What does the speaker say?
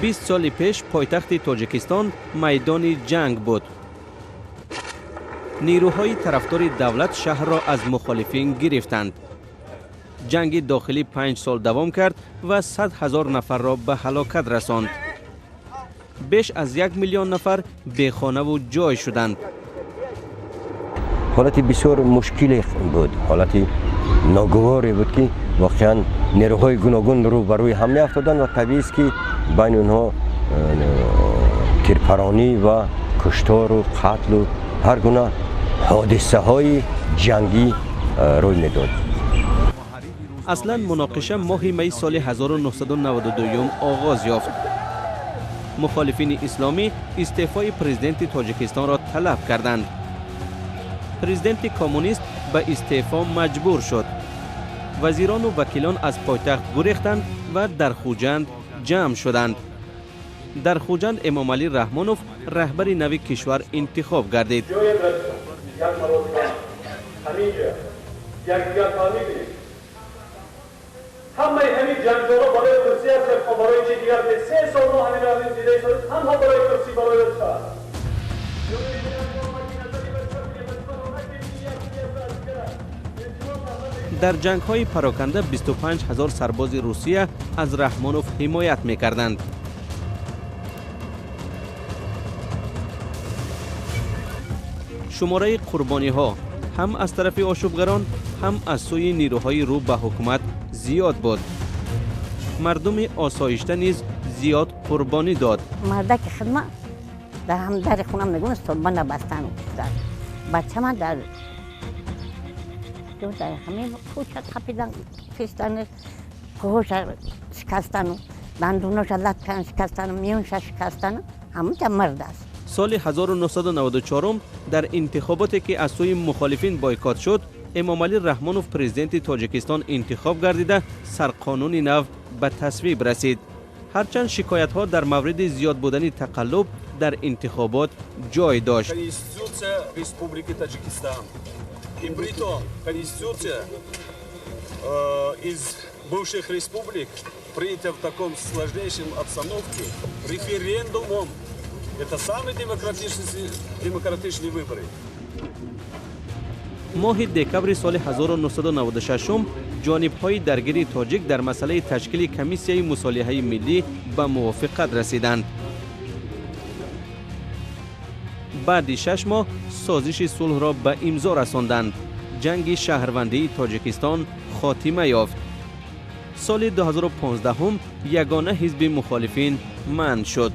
20 соли пеш пойтахти Тоҷикистон майдони ҷанг буд. Нерӯҳои тарафдори давлат шаҳрро аз мухолифин гирифтанд. Ҷанги дохилӣ 5 сол давом кард ва 100 ҳазор нафарро ба ҳалокат расонд. Беш аз 1 миллион нафар бехонаву ҷой шуданд. Ҳолати бисёр мушкиле буд, ҳолати ногуворе буд, ки воқеан нерӯҳои гуногун рӯ ба рӯи ҳам меафтоданд ва табиист, ки байни онҳо тирпаронӣ ва куштору қатлу ҳар гуна ҳодисаҳои ҷангӣ рӯй медод. Аслан муноқиша моҳи майи соли 1992 оғоз ёфт. Мухолифини исломӣ истеъфои президенти Тоҷикистонро талаб карданд. Президенти коммунист ба истеъфо маҷбур шуд. Вазирону вакилон аз пойтахт гурехтанд ва дар Хуҷанд ҷамъ шуданд. Дар Хуҷанд Эмомалӣ Раҳмонов раҳбари нави кишвар интихоб гардид. Ҳамаи ҳамин ҷангҷоро барои курсӣ аст, барои чи дигар не. 3 сол мо ҳамин аз дида истодем, танҳо барои курсӣ, барои вазифа. Дар ҷангҳои пароканда 25 ҳазор сарбози Русия аз Раҳмонов ҳимоят мекарданд. Шумораи қурбониҳо ҳам аз тарафи ошӯбгарон, ҳам аз сӯи нерӯҳои рӯ ба ҳукумат зиёд буд. Мардуми осоишта низ зиёд қурбонӣ дод. Мардаки хидма дар ҳам дари хона мегӯн стобана бастан. Бачама дар ҳамин кӯча қапидан, киштан, қӯша шикастану, дандуноша латкан шикастану, миёнша шикастану, ҳамунҷа мард аст. Соли 1994 дар интихоботе ки аз сӯи мухолифин бойкот шуд, Эмомалӣ Раҳмонов президенти Тоҷикистон интихоб гардида, сарқонуни нав ба тасвиб расид. Ҳарчанд шикоятҳо дар мавриди зиёд будани тақаллуб дар интихобот ҷой дошт. Конституция Республики Таджикистан. И притом Конституция из бывших республик принята в таком сложнейшем обстановке референдумом. Это самые демократичные выборы. Моҳи декабри соли 1996 ҷонибҳои даргири тоҷик дар масъалаи ташкили комиссияи мусолиҳаи миллӣ ба мувофиқат расиданд. Баъди 6 моҳ созиши сулҳро ба имзо расонданд. Ҷанги шаҳрвандии Тоҷикистон хотима ёфт. Соли 2015 ягона ҳизби мухолифин манъ шуд.